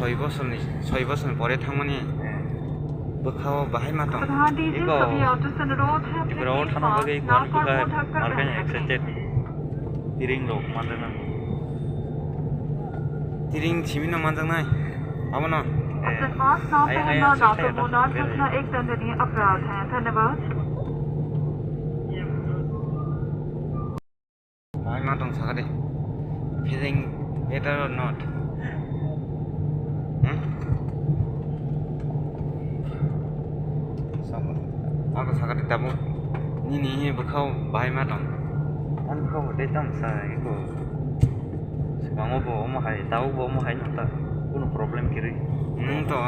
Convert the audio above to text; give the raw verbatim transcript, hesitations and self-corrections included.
Soi bosorni, soi bosorni pore thangmani bwkhao bahai ma tong. Iko, iko rogo thangna bagwi ekbar bwkha markani excited. Tiring rok manjakna. Tiring simino manjaknai. Abono. Ayang ayang sukha ya ta. Bahai ma tong saka de. Feeling better or not? Hmm? Sabo. Ako saka de tabuk. Nini he bwkhao bahai ma tong. Ani bwkhao de tam sa iko. Swango bo omo hai, tao bo omo hai nota. Kuno problem kiri. Hmm to.